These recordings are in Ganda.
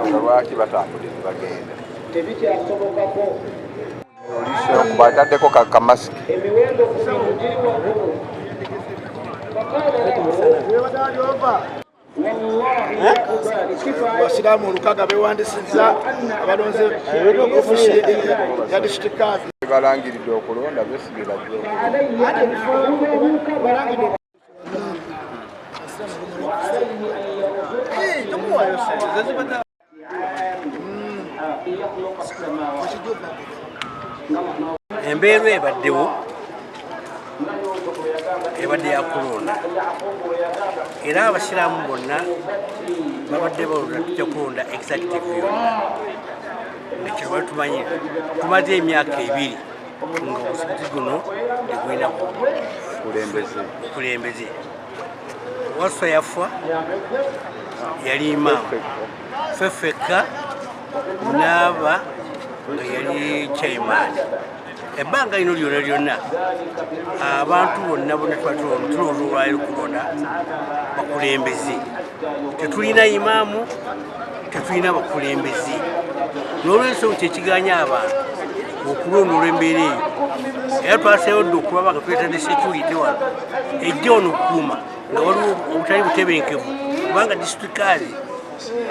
Lwaki batambudde ne bagenda? Tebikyasobokako. Ataddeko kamasiki. Emiwendo ku bintu giri waggulu. Abasiraamu olukaga bewandisizza abalonze ofiisi ya disitulikiti. Balangiridde okulonda besibye bajja. Embeera ebaddewo ebadde yakulonda era abasiraamu bonna babadde balonda tujja kulonda executive yonna nga kino bali tumanyi tumaze emyaka ebiri nga omusigiti guno tegulina bukulembeze. Wasswa yafa yali imaamu ffe ffekka naaba nga yali chairman. Ebbanga lino lyonna lyonna abantu bonna bonna tulowooza olwaliro kulonda bakulembeze. Tetulina imaamu, tetulina bakulembeze, n'olwensonga kyekiganya abantu okulonda olw'embeera eyo. Era twaseewo dda okuba nga tuleeta ne security wano ejja ono okukuuma nga waliwo obutali butebenkevu, kubanga disitulikaazi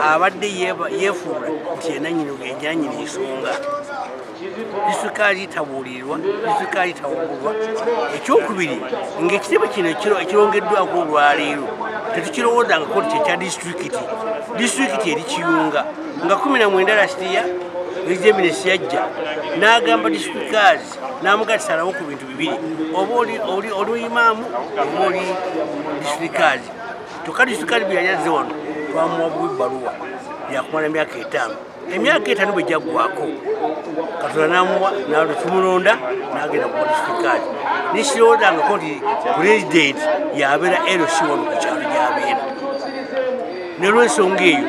abadde yeefuula nti yenanyini ensonga. Disitulikaazi tabuulirirwa, disitulikaazi tawugulwa. Ekyokubiri, ng'ekitebe kino ekirongeddwako olwaleero tetukirowoozangako nti kyekya disitulikiti. Disitulikiti eri Kiyunga nga 19 lasitiya Eminesi yajja n'agamba disitulikaazi n'amugaa tisalawo ku bintu bibiri, oba oli imaamu oba oli disitulikaazi. Kyokka disitulikaazi bwe yali azze wano twamuwa buwi bbaluwa yakumala emyaka 5. Emyaka 5 bwe gyaggwako Katonda n'amuwa tumulonda n'agenda kuba disitulikaazi. Nekirowoozangako nti pulezidenti yabeera LC wano ku kyalo gy'abeera. N'olwensonga eyo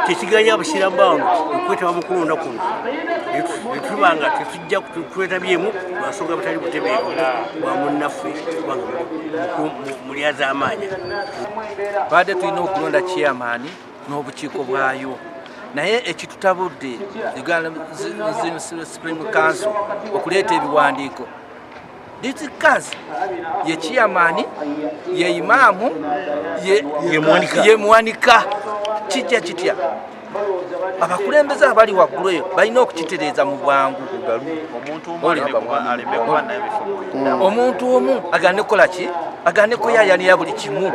kyekiganya abasiraamu bawano okwetaba mu kulonda kuno, netuba nga tetujja twetabyemu lwansonga butali butebenkevu bwa munnaffe kubanga mulyazaamaanya. Babadde tulina okulonda chairman n'obukiiko bwayo, naye ekitutabudde Uganda Supreme Council okuleeta ebiwandiiko. Disikazi ye chairman, ye imaamu, ye muwanika. Kijja kitya? Abakulembeze abali waggulu eyo balina okukitereeza mu bwangu. Omuntu omu agane kukola ki? Agane kuyayanira buli kimu.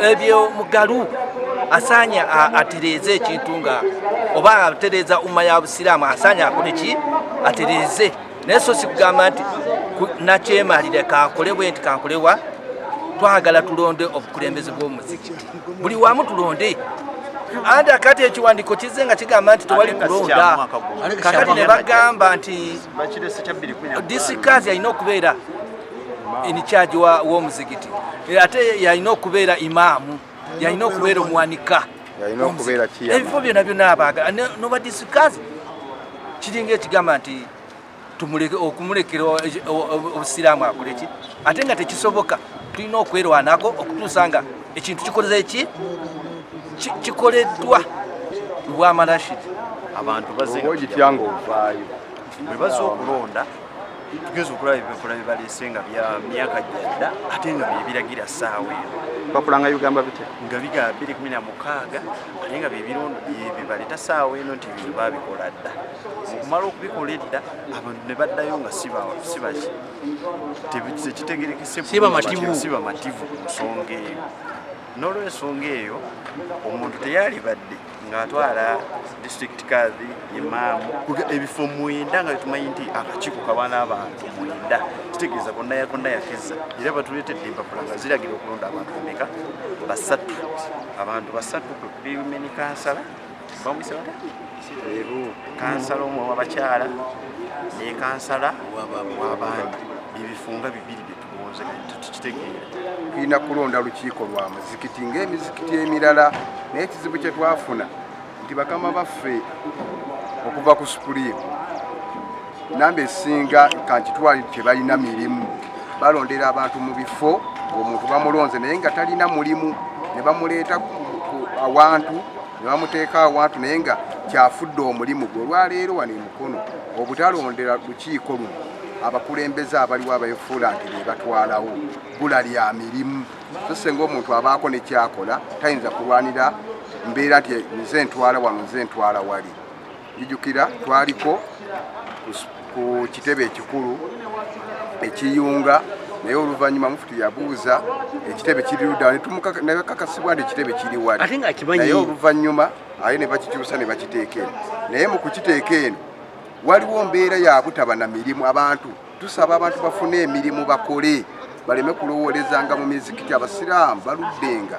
Ebyo Mugalu asaanye atereeze ekintu nga oba atereeza umma ya Busiraamu, asaanye akole ki? Atereeze. Naye so si kugamba nti nakyemalire kankole bwe nti kankolewa. Twagala tulonde obukulembeze bw'omuzikiti buli wamu tulonde. Anti akati ekiwandiiko kizze nga kigamba nti tewali kulonda, kakati ne bagamba nti disikazi alina okubeera in charge w'omuzikiti, ate yalina okubeera imaamu, yalina okubeera omuwanika, ebifo byonna byonna abaagala noba disikazi. Kiringa ekigamba nti okumulekera obusiraamu akole ki, ate nga tekisoboka. Tulina okwerwanako okutuusa nga ekintu kikoze ki kikoleddwa Lubwama Rashid. Abantu ogitya ng'ovaayo bwe bazze okulonda, tugeza okulaba ebipapula bye baleese nga bya myaka gyadda, ate nga byebiragira ssaawa eno. Bapula nga Ugamba bitya? Nga biga 2016, ate nga byebirondo byebaleeta ssaawa eno nti ebintu babikola dda. Mu kumala okubikola edda, abantu ne baddayo nga sibaki tekitegerekese, si bamativu ku nsonga eyo. N'olwensonga eyo, omuntu teyalibadde ng'atwala district kadhi, imaamu, ebifo 9 nga tumanyi nti akakiiko kaba n'abantu 9, kitegeeza konna yakonna yakeza. Era batuleetedde empapula nga ziragira okulonda abantu bameka? Basatu. Abantu basatu kwe kuli women kansala, bamwise batya? Kansala omu ow'abakyala ne kansala w'abaami. Ebifunga bibiri byetulonze, tetukitegeera. Tulina kulonda lukiiko lwa muzikiti ng'emizikiti emirala, naye ekizibu kye twafuna nti bakama baffe okuva ku Supreme, namba esinga kankitwali tebalina mirimu, balondera abantu mu bifo. Omuntu bamulonze naye nga talina mulimu, ne bamuleeta awantu ne bamuteeka awantu naye nga kyafudde omulimu gwe. Olwaleero wano emukono obutalondera lukiiko luno, abakulembeze abaliwo abefuula nti be batwalawo bbula lya mirimu. So senga omuntu abaako nekyakola, tayinza kulwanira mbeera nti nze ntwala wano, nze ntwala wali. Jijukira twaliko ku kitebe ekikulu ekiyunga, naye oluvannyuma mufuti yabuuza ekitebe kiri ludda, nebakakasibwa nti ekitebe kiri wali, naye oluvannyuma ate ne bakikyusa ne bakiteeka eno. Naye mu kukiteeka eno waliwo mbeera ya butaba na mirimu. Abantu tusaba abantu bafune emirimu bakole, baleme kulowoolezanga mu mizikiti. Abasiraamu baluddenga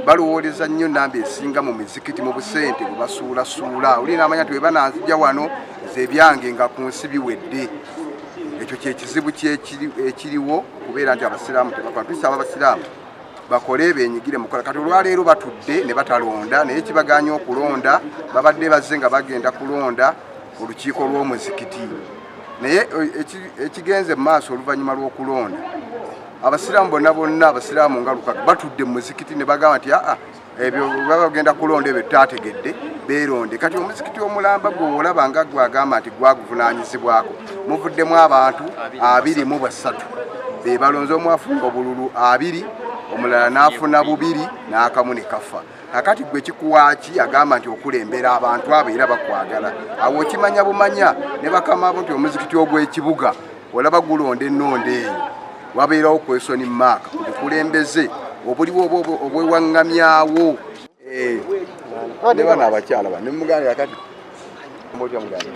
balowooleza nnyo namba esinga mu mizikiti, mu busente bwe basuulasuula. Oli naamanya nti webananzija wano nze ebyange nga ku nsi biwedde. Ekyo kyekizibu ekiriwo okubeera nti abasiraamu tebakola. Tusaba abasiraamu bakole, benyigire mukola. Kati olwaleero batudde ne batalonda, naye kibaganya okulonda. Babadde bazze nga bagenda kulonda olukiiko lw'omuzikiti, naye ekigenze mu maaso oluvannyuma lw'okulonda, abasiraamu bonna bonna, abasiraamu nga 600 batudde mu muzikiti ne bagamba nti aa, ebyo baba bagenda kulonda ebyo tutategedde, beeronde. Kati omuzikiti omulamba gwe olaba nga gwagamba nti gwaguvunanyizibwako, muvuddemu abantu 23 be balonze. Omu afunga obululu 20, omulala n'afuna 2 n'akamu ne kafa. Kakati gwe kikuwaaki agamba nti okulembera abantu abo era bakwagala? Awo okimanya bumanya ne bakama bo nti omuzikiti ogw'ekibuga olaba gulonda ennonda eyo, wabeerawo question mark ku bukulembeze obuliwo oba obwewaŋŋamyawo. Ne bano abakyala bano nemuganda kati otya muganda?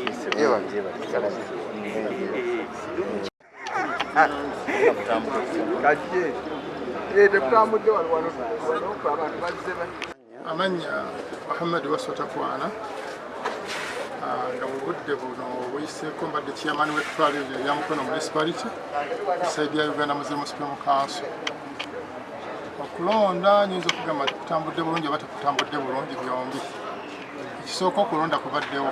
Kajje tekutambudde wano wano abantu bazze. Amannya Muhammad Waswa Takwana, nga mu budde buno buyiseeko mbadde chairman w'ettwale eryo erya Mukono Municipality, side ya Uganda Muslim Supreme Council. Okulonda nyinza okugamba nti kutambudde bulungi oba tekutambudde bulungi, byombi. Ekisooka, okulonda kubaddewo,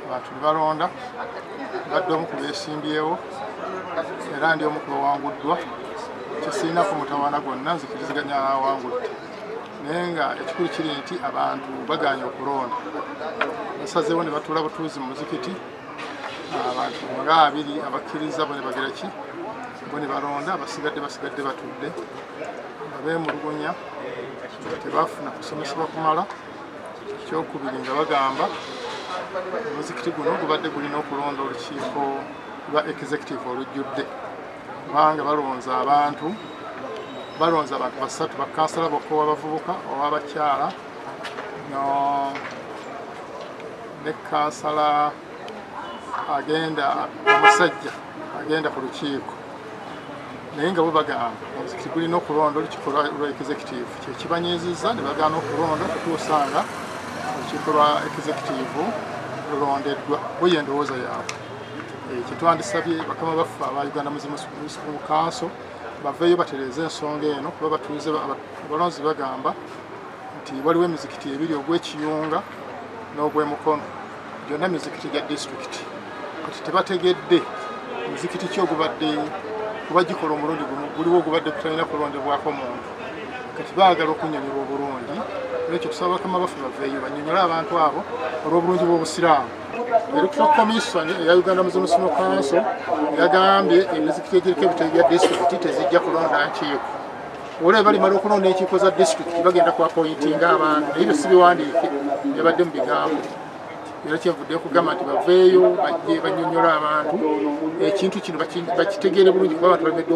abantu ne balonda. Mbadde omu ku beesimbyewo era ndi omu ku bawanguddwa. Kyesirinako mutawaana gwonna, nzikiriziganya awangudde, naye nga ekikulu kiri nti abantu baganye okulonda, basazeewo ne batuula butuuzi mu muzikiti. Abantu nga 20 abakkiriza bo ne bagira ki, bo ne balonda, abasigadde basigadde batudde nga beemulugunya nga tebafuna kusomesebwa kumala. Ekyokubiri, nga bagamba omuzikiti guno gubadde gulina okulonda olukiiko lwa executive olujjudde, kubanga balonze abantu basatu, bakansala bokka, owabavubuka, owabakyala ne kansala agenda omusajja agenda ku lukiiko. Naye nga bo bagamba omuzikiti gulina okulonda olukiiko lwa executive. Kyekibanyiizizza ne bagaana okulonda kutuusa nga olukiiko lwa executive lulondeddwa. Bo ye ndowooza yaabwe. Kyetwandisabye bakama baffe aba Uganda Muslim Supreme Council, baveeyo batereeze ensonga eno, kuba batuuze abalonzi bagamba nti waliwo emizikiti ebiri, ogw'Ekiyunga n'ogw'Emukono, gyonna mizikiti gya disitulikiti. Kati tebategedde muzikiti ki ogubadde, kuba gikola omulundi gumu, guliwo ogubadde gutalina kulondebwako muntu. Kati baagala okunyonyolwa obulungi. Olwekyo tusaba bakama baffe baveeyo banyonyole abantu abo olw'obulungi bw'Obusiraamu. Electoral Commission eya Uganda Muslim Supreme Council yagambye emizikiti egiriko ebitebe bya disitulikiti tezijja kulonda nkiiko. Olaba balimala okulonda enkiiko za disitulikiti, bagenda ku appointinga abantu, naye byo si biwandiike, byabadde mu bigambo. Era kyavudde kugamba nti baveeyo bajje bannyonnyola abantu ekintu kino bakitegeere bulungi, kuba abantu balemedde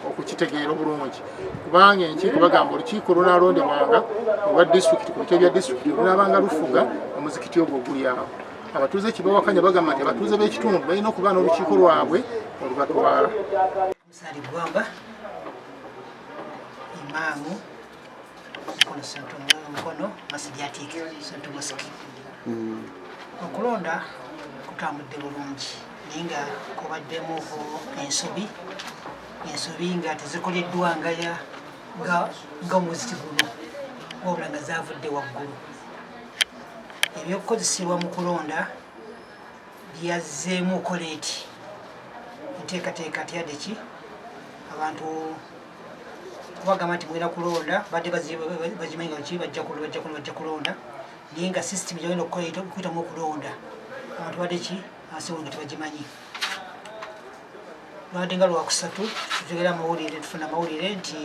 okukitegeera obulungi, kubanga enkiiko bagamba olukiiko lunaalondebwanga olwa disitulikiti ku bitebe bya disitulikiti lunaabanga lufuga omuzikiti ogwo oguli awo. Abatuuze kibawakanya bagamba nti abatuuze b'ekitundu balina okuba n'olukiiko lwabwe olubatwala. Musali Gwamba, imaamu Mukono Central, Mukono Masjid Atik Central Mosque. Okulonda kutambudde bulungi, naye nga kubaddemu ensobi, ensobi nga tezikoleddwa nga omuziti guno, wabula nga zavudde waggulu. Ebyokukozesebwa mu kulonda byazzeemu koleeti enteekateeka teyadde ki abantu kubagamba nti mugenda kulonda, badde bagimanyi nga ki bajja kulonda, naye nga system gyagenda okuyitamu okulonda abantu badde ki abasinga nga tebagimanyi. Lwadde nga lwakusatu tutegera amawulire, tufuna amawulire nti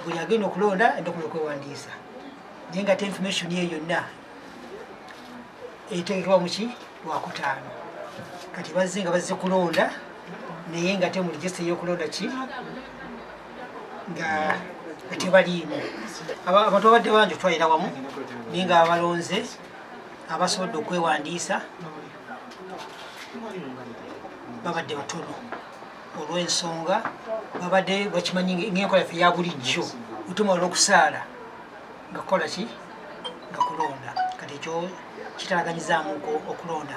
buli agenda okulonda alina okumala okwewandiisa, naye nga ate information eyo yonna etegekebwa muki lwakutaano. Kati bazze nga bazze kulonda, naye nga ate mu register ey'okulonda ki nga tebaliimu. Abantu babadde bangi otwalira wamu, naye nga abalonze abasobodde okwewandiisa babadde batono, olw'ensonga babadde bakimanyi ng'enkola yaffe ya bulijjo otumala okusaala nga kukola ki nga kulonda. Kati ekyo kitalaganyizaamuko okulonda,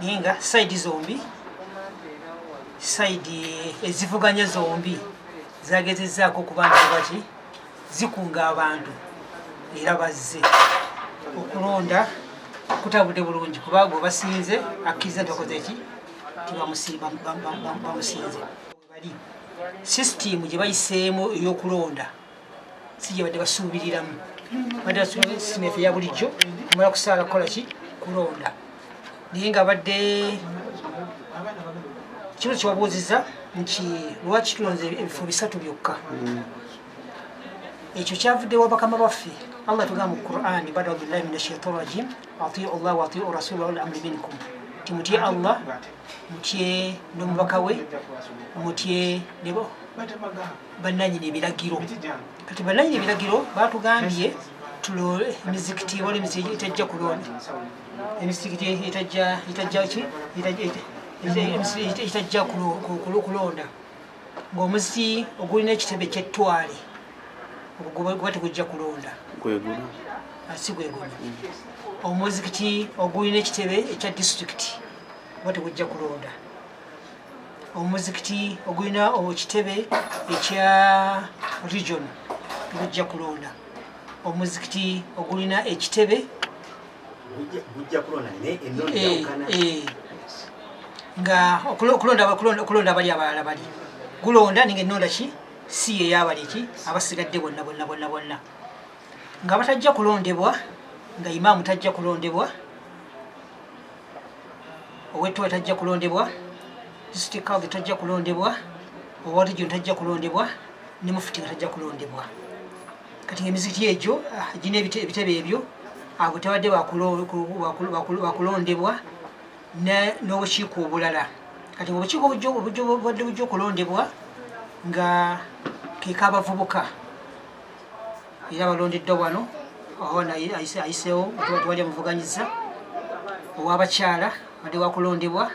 naye nga sayidi zombi, sayidi ezivuganya zombi zagezezzaako okuba nga baki zikunga abantu, era bazze okulonda kutambudde bulungi, kuba gwe basinze akkiriza nti bakoze ki tibamusinze. Bali sisitimu gye bayiseemu ey'okulonda si gye badde basuubiriramu, badde basuubira sisitimu yaffe eya bulijjo kumala kusaala kukola ki kulonda, naye nga badde kino kyewabuuzizza nti lwaki tulonze ebifo bisatu byokka. Ekyo kyavudde wa bakama baffe. Allah tugamba mu Qur'ani, bada billahi minash shaitani rajim, atiu Allah wa atiu rasul wa ulil amri minkum, nti mutye Allah, mutye n'omubaka we, mutye bannanyini ebiragiro. Kati bannanyini ebiragiro batugambye emizikiti, waliwo emizikiti etajja kulonda, emizikiti etajja kulonda, ng'omuzikiti ogulina ekitebe ky'ettwale guba tegujja kulonda, si gwe guno. Omuzikiti ogulina ekitebe ekya disitulikiti guba tegujja kulonda, omuzikiti ogulina ekitebe ekya region tegujja kulonda, omuzikiti ogulina ekitebe nga okulonda abali abalala bali gulonda, ninga ennonda ki si yeyabali ki abasigadde bonna bonna bonna bonna nga batajja kulondebwa, nga imaamu tajja kulondebwa, ow'ettwale tajja kulondebwa, district council tajja kulondebwa, owa region tajja kulondebwa, ne mufuti nga tajja kulondebwa. Kati emizikiti egyo gina ebitebe ebyo, abo tebadde bakulondebwa n'obukiiko obulala. Kati obukiiko bubadde bujja okulondebwa nga kekabavubuka, era balondeddwa wano awana ayiseewo tewali amuvuganyiza. Ow'abakyala badde wakulondebwa,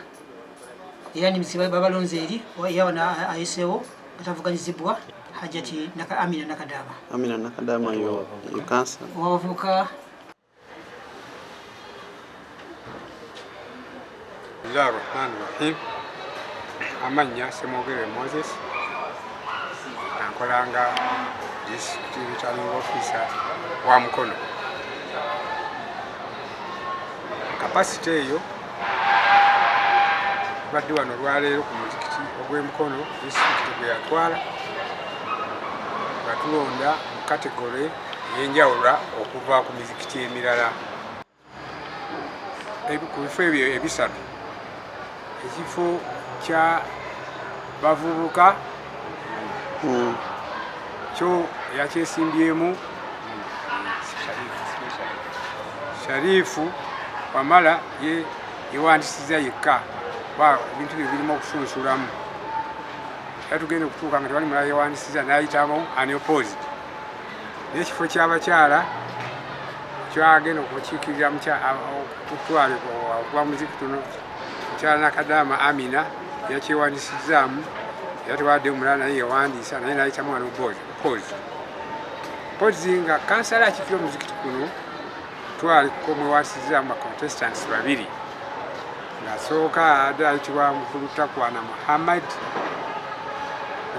era babalonze eri, era wano ayiseewo batavuganyizibwa Hajati Amina Nakadama. Amina Nakadama yo kansa. Ow'abavubuka Bismillahi Rahmani Rahim. Amannya Ssemwogerere Moses, ankolanga district returning officer wa Mukono. Capacity eyo badde wano olwaleero ku muzikiti ogw'e Mukono disitulikiti gwe yatwala, nga tulonda mu category ey'enjawulo okuva ku mizikiti emirala. Ku bifo ebyo ebisatu, ekifo kya bavubuka kyo yakyesimbyemu Sharifu. Wamala ye yewandisiza yekka kuba ebintu bye birimu okusunsulamu, era tugenda okutuuka nga tewali mulala yewandisiza n'ayitamu unopposed. N'ekifo ky'abakyala kyagenda okukiikirira okutwala okuva muzikiti uno, mukyala Nakadaama Amina yakyewandisizzaamu, era tewadde omulala naye yewandiisa naye n'ayitamu unopposed. Mpozi nga kansala akiikirira omuzikiti guno twaliko mwewasizaamu ba contestants babiri, ng'asooka adde ayitibwa Mukulu Takwana Muhammad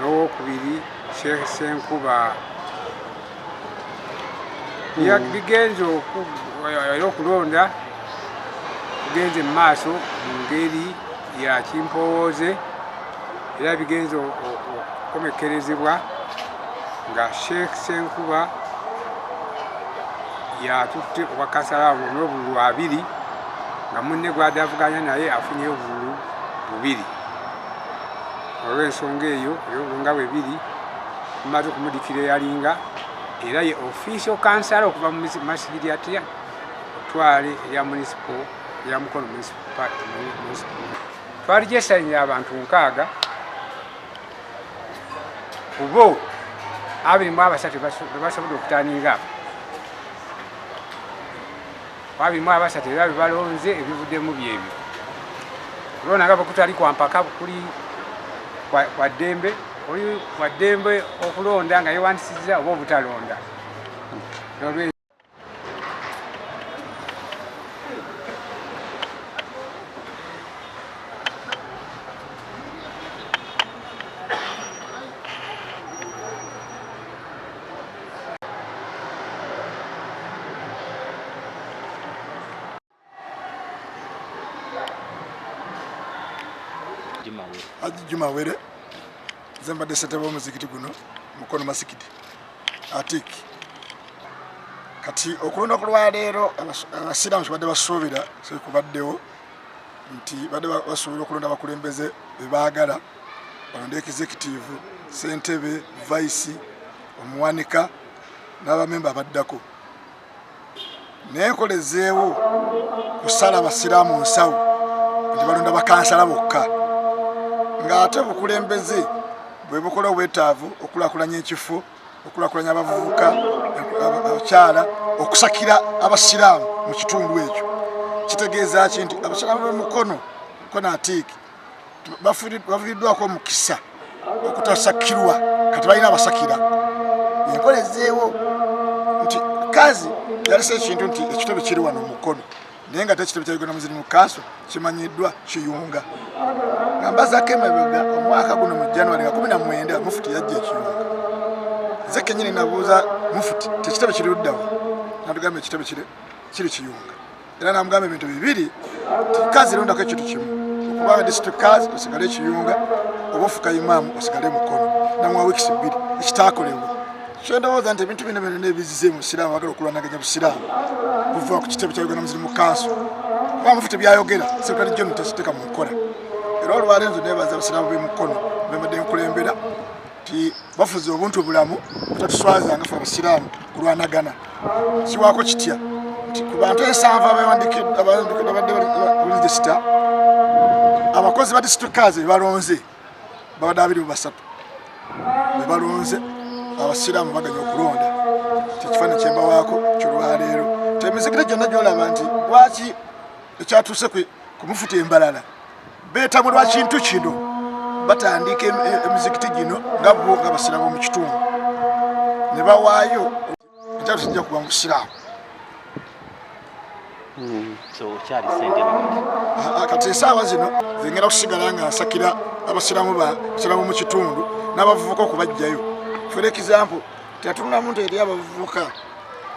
n'owokubiri Sheikh Senkuba. Bigenze era okulonda kugenze mu maaso mu ngeri ya kimpowooze, era bigenze okukomekkerezebwa nga Sheikh Senkuba yatutte obwa kansala n'obululu 2, nga munne gw'adde avuganya naye afunyeyo obululu 2. Olw'ensonga eyo ey'obululu nga bwe biri, tumaze okumudikira eyalinga era ye official kansala okuva mu masigidi ya Tia otwale erya municipal erya Mukono municipal. Twali gyesanyira abantu 60, kubo 23 bebasobodde okutaninga 23, era bebalonze ebivuddemu byebyo. Olwona nga bwekutali kwa mpaka, kuli kwa ddembe, oli wa ddembe okulonda nga yewandisizza oba obutalonda. Haji Juma Were, nze mbadde ssentebe w'omuzikiti guno Mukono Masikiti Atik. Kati okulonda ku lwaleero abasiraamu kyebadde basuubira sekubaddewo nti badde basuubira okulonda abakulembeze be baagala, balonde executive, ssentebe, vice, omuwanika n'abamemba abaddako. Naye enkola ezzeewo kusala abasiraamu nsawo nti balonda bakansala bokka, ng'ate obukulembeze bwe bukola obwetaavu okulakulanya ekifo, okulakulanya abavubuka, abakyala, okusakira abasiraamu mu kitundu ekyo. Kitegeeza ki nti abasiraamu b'emukono Mukono Atiiki bafiiriddwako omukisa okutasakirwa, kati balina abasakira. Enkola ezzeewo nti kazi yalese ekintu nti ekitebe kiri wano Mukono, naye nga tekitebe kya Uganda Muslim Council kimanyiddwa Kiyunga. Nga mbazaako emabega omwaka guno mu January nga 19 mufuti yajja ekiyunga, nze kenyini nabuuza mufuti tekitebe kiri luddawa, natugamba ekitebe kiri Kiyunga, era namugamba ebintu bibiri kazi londako ekintu kimu, okubanga district kazi osigale Ekiyunga oba ofuka imaamu osigale Mukono. Namuwa weeks 2, ekitakolebwa. Kyendowooza nti ebintu bino byonna ebizize mu busiraamu, bagala okulwanaganya busiraamu kuva ku kitebe kya Uganda Muslim Council, kuba mufuti byayogera Secretary General takiteeka mu nkola. Era olwaleero nze nebaza abasiraamu b'e Mukono bembadde nkulembera nti bafuze obuntu bulamu butatuswaza nga ffe abasiraamu kulwanagana. Kiwaako kitya nti ku bantu 7 abadde register, abakozi ba district cars bebalonze babadde 23 bebalonze, abasiraamu baganya okulonda. Kyekifaananyi kyembawaako kyolwaleero nti emizikiti gyonna gyolaba nti lwaki ekyatuuse ku mufuti embalala beetamwe lwa kintu kino, batandika emizikiti gino nga bo nga basiraamu mu kitundu ne bawaayo ekyalo kijja kuba mu busiraamu. Kati esaawa zino zengenda kusigala nga nsakira abasiraamu basiraamu mu kitundu n'abavubuka okubajjayo. For example, teyatunulamu nti eri abavubuka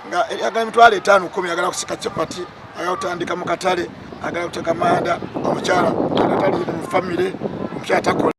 nga agala 5,000 10,000, agala kusika capati, agala kutandika mu katale, agala kuteka manda, omukyala atali mu famire, omukyala takola.